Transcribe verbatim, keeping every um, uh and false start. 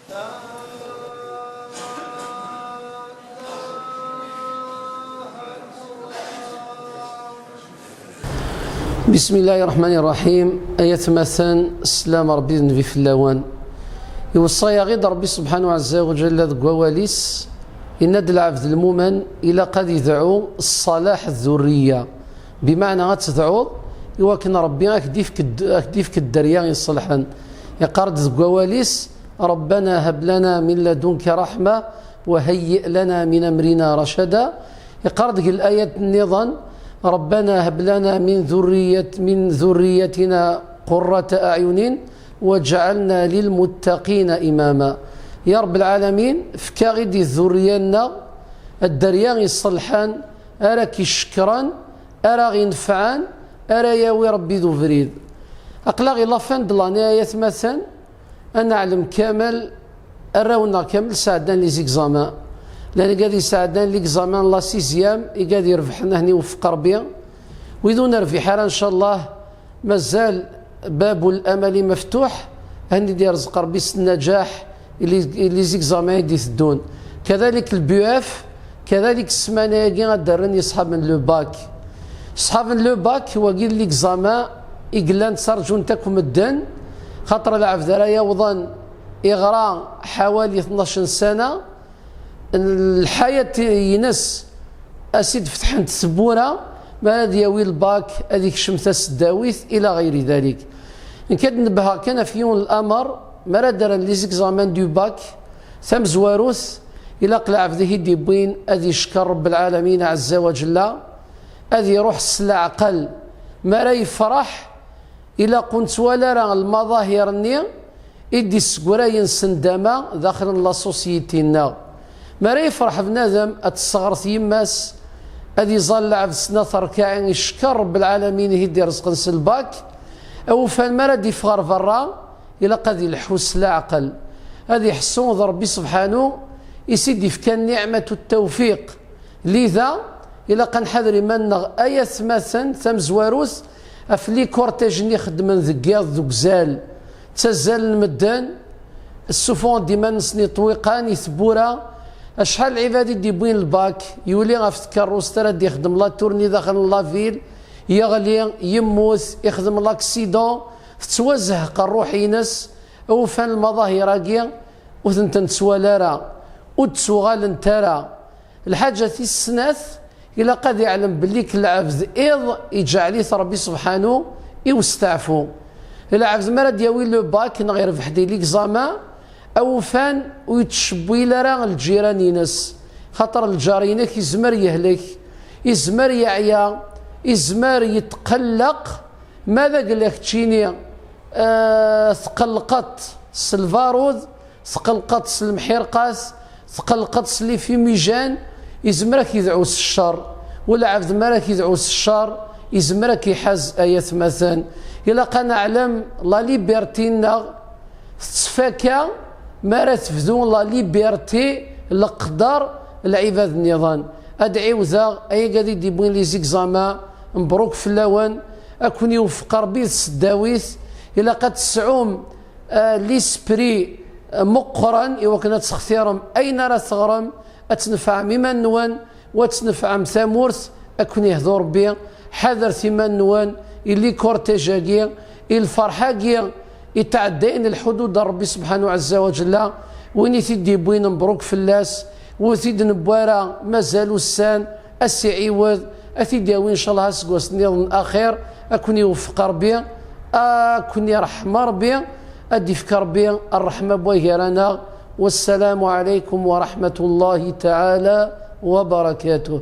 بسم الله الرحمن الرحيم. Ay atmaten, sslam Ṛebbi d nnbi fell-awen. Iweṣṣa-yaɣ-id Ṛebbi subḥanahu ɛezza wa ǧalla deg wawal-is, yenna-d lɛebd lmumen ilaq ad idɛu ṣṣalaḥ ddurriya, bimeɛna ad tedɛuḍ i wakken Ṛebbi ad k-d-ifk dd-, ad k-d-ifk dderya iṣelḥen. Iqqar-d deg wawal-is: ربنا هب لنا من لدنك رحمة وهيئ لنا من أمرنا رشدا. Iqqar deg layat nniḍen: ربنا هب لنا من ذرية، من ذريتنا قرة أعين واجعلنا للمتقين إماما. Ya Ṛebb lɛalamin, efk-aɣ-id i ddurriya-nneɣ dderya iṣelḥen, ara k-icekkren, ara ɣ-inefɛen, ara yawi Ṛebbi d ubrid. Aql-aɣ i la fin de l'année, ay atmaten, ad neɛlem kamel, arraw-nneɣ kamel sɛeddan les examens. Llan igad yesɛeddan l'examen n la sixième, igad irebḥen, ad ten-iweffeq Ṛebbi. Wid ur nerbiḥ ara, ncallah, mazal باب الأمل مفتوح, ad ten-id-irzeq Ṛebbi s nnaǧaḥ i les, i les examens i d-iteddun. Kadalik le B E F, kadalik ssmana-agi ad d-rren yeṣḥaben le bac. Ṣḥaben le bac, wagi n l'examen i yellan ttarǧun-t akk medden, xaṭer lɛebd ara yawḍen iɣra ḥawali tnac ssana, lḥayat-ines a s-id-fetḥent tewwura, mi ara d-yawi lbak, ad ikcem taseddawit, ila ɣayri dalik. Nekk ad d-nebbheɣ kan ɣef yiwen lamer, mi ara d-rren les examens du bac tamezwarut, ilaq lɛebd i t-id-iwwin ad icekker Ṛebb lɛalamin ɛezza wa ǧella, ad iruḥ s leɛqel. Mi ara yefreḥ, ilaq ur nettwali ara lmaḍahir-nni i d-issegrayen s ndama daxel n la société-nneɣ. Mi ara yefreḥ bnadem, ad tesseɣret yemma-s, ad iẓall lɛebd snat rkaɛ, icekker Ṛebb lɛalamin i t-id-irezqen s lbak. Awufan mi ara d-iffeɣ ɣer berra, ilaq ad ileḥḥu s leɛqel, ad iḥessu d Ṛebbi sebḥanu i s-id-ifkan niɛmat ttawfiq. Lida, ilaq ad nḥader iman-nneɣ ay atmaten tamezwarut ɣef les cortèges-nni xeddmen deg yiḍ d ugzal. Ttazzalen medden, ssufuɣen-d iman-nsen i ṭṭwiqan, i tewwura. Acḥal lɛibad i d-iwwin lbak, yuli ɣef tkerrust ara d-ixdem la tournée daxel n la ville, yeɣli, yemmut, ixdem l'accident, tettwazehheq ṛṛuḥ-ines. Awufan lmaḍahir-agi ur tent-nettwali ara, ur d-ttuɣalent ara. Lḥaǧa tis snat, ilaq ad iɛlem belli k lɛebd iḍ iǧɛel-it Ṛebbi sebḥanu i usteɛfu. Lɛebd mi ara d-yawi le bac neɣ irbeḥ di l'examen, awufan ur yettcewwil ara lǧiran-ines, xaṭer lǧar-inek izmer yehlek, izmer yeɛya, izmer yetqelleq. Ma d agla keččini, eh, tqellqeḍ s lbarud, tqellqeḍ s lemḥirqat, tqellqeḍ s les fumigènes, izmer ad k-idɛu s ccer. U lɛebd mi ara k-idɛu s ccer, izmer ad k-iḥaz, ay atmaten. Ilaq ad neɛlem la liberté-nneɣ tettfaka mi ara tebdu la liberté, leqder, lɛibad nniḍen. Ad d-ɛiwdeɣ, ay agad i d-iwwin les examens, mebruk fell-awen, ad ken-iweffeq Ṛebbi d tseddawit. Ilaq ad tesɛum, eh, l'esprit, eh, meqqren i wakken ad textirem ayen ara teɣrem, ad tnefɛem iman-nwen, u ad tnefɛem tamurt. Ad ken-ihdu Ṛebbi, ḥadret iman-nwen, i les cortèges-agi, i lferḥ-agi, itɛeddayen lḥudud n Ṛebbi subḥanahu ɛezza wa ǧella. Win i t-id-iwwin mebruk fell-as, ur t-id-newwi ara mazal ussan, ad s-iɛiwed, ad t-id-yawi ncallah aseggas nniḍen axir. Ad ken-iweffeq Ṛebbi, ad ken-iṛḥem Ṛebbi, ad d-ifk Ṛebbi ṛṛeḥma n wagar-aneɣ. Wassalamu ɛalaykum wa raḥmatullahi taɛala wa barakatuh.